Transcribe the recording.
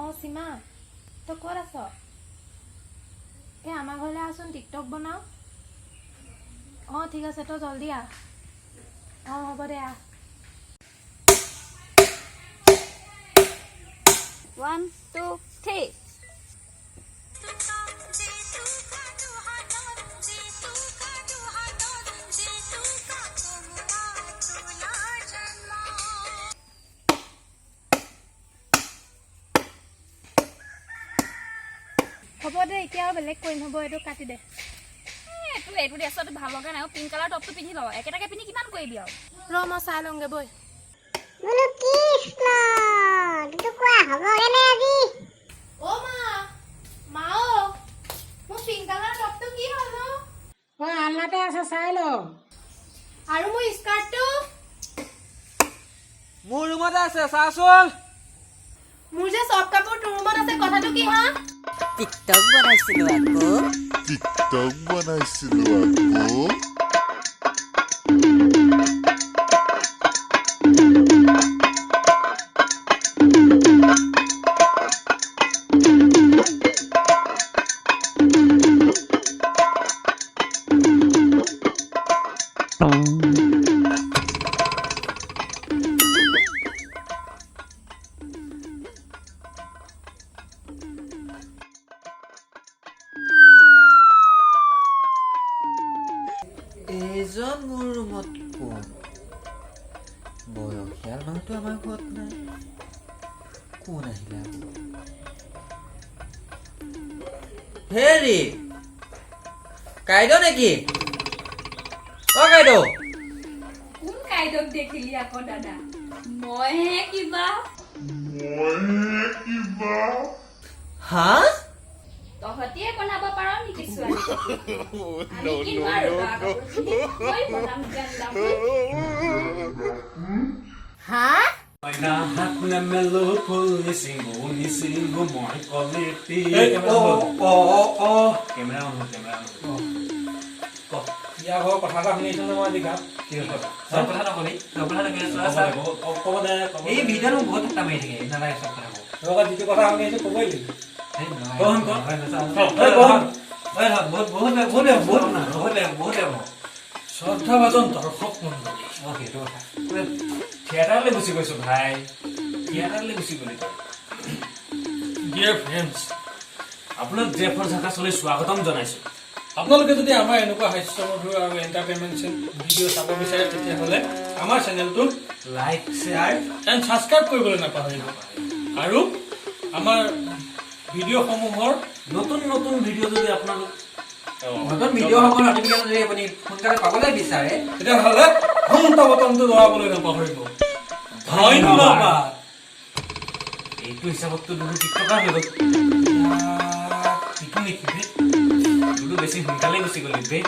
অঁ সীমা, তই ক'ত আছ? এই আমাৰ ঘৰলৈ আহচোন, টিকটক বনাওঁ। অঁ, ঠিক আছে, তই জল্দি আহ। অঁ, হ'ব দে, আহ। One, two, three. হ'ব দে, এতিয়া আৰু বেলেগ কৰিম। হ'ব, এইটো কাটি দে। এইটো ড্ৰেছত ভাল লগা নাই। পিংক কালাৰ টপটো পিন্ধি ল। একেটাকে পিন্ধি কিমান কৰিবি আৰু? ৰ, মই চাই লওঁগে, বৈ। বোলো কৃষ্ণ, তোৰতো কোৱা হ'বগে নে আজি? অ' মা, মা, অ' মোৰ পিংক কালাৰ টপটো কি হ'ল অ'? অ, আলনাতে আছে, চাই ল। আৰু মোৰ স্কাৰ্টটো? মোৰ ৰুমতে আছে, চাচোন। মোৰ যে চব কাপোৰ তোৰ ৰুমত আছে, কথাটো কি হা? টিকটক বনাইছিলো আকৌ। টিকটক বনাইছিলো আকৌ। এইজন মোৰ ৰুমত কোন? বয়সীয়াল মানুহটো আমাৰ ঘৰত নাই। কোন আহিলে আকৌ? হেৰি, কাইদেউ নেকি? অ কাইদেউ। কোন কাইদেউক দেখিলি আকৌ দাদা? মইহে কিবা। মইহে কিবা। হা? তহঁতিয়ে বনাব পাৰ নেকি ছোৱালী? আমি কি নোৱাৰো? তই কাপোৰ পিন্ধি মই বনাম গেন্দা ফুল। হা? মইনা হাত নেমেলো, ফুল নিচিঙো নিচিঙো মই কলিটি। অ অ অ কেমেৰা অন হ'ল, কেমেৰা অন হ'ল। ইয়াৰ ঘৰৰ কথা এটা শুনিছো নহয় মই আজি গাঁৱত। কি হ'ল? চব কথা নকবি, চব কথা নকবি। চোৱা, চা। ক'ব দে, ক'ব। এই ভিডিঅ'টো বহুত ঠাট্টা মাৰি থাকে, নালাগে চব কথা ক'ব। লগত যিটো কথা শুনি আহিছো ক'বই লাগিব। এই নহয়। কচোন, ক। নহয়, নহয়, ঐ, কচোন। নহয়, নহয়, বহুত বহুত বেয়া, বহুত বেয়া, বহুত বহুত বেয়া, বহুত বেয়া পাওঁ। শ্ৰদ্ধাভাজন দৰ্শক মণ্ডলী। অ, সেইটো কথা। থিয়েটাৰলৈ গুচি গৈছো ভাই, থিয়েটাৰলৈ গুচি গ'লি তই। ডিয়াৰ ফ্ৰেণ্ডছ, আপোনাক জেফৰ ঝাকাচলৈ স্বাগতম জনাইছো। আপোনালোকে যদি আমাৰ এনেকুৱা হাস্যমধুৰ আৰু এণ্টাৰটেইনমেণ্ট ভিডিঅ' চাব বিচাৰে, তেতিয়াহ'লে আমাৰ চেনেলটোক লাইক, শ্বেয়াৰ এণ্ড ছাবস্ক্ৰাইব কৰিবলৈ নাপাহৰিব আৰু আমাৰ ভিডিঅ'সমূহৰ নতুন নতুন ভিডিঅ' যদি আপোনালোক নতুন ভিডিঅ'সমূহৰ নটিফিকেশ্যন যদি আপুনি সোনকালে পাবলৈ বিচাৰে, তেতিয়াহ'লে ঘণ্টা বটনটো দবাবলৈ নাপাহৰিব। ধন্যবাদ। এইটো হিচাপততো দুদু টিকটকাৰ হৈ গ'ল। ইটো নেকি বে? দুদু বেছি সোনকালে গুচি গ'লি বে।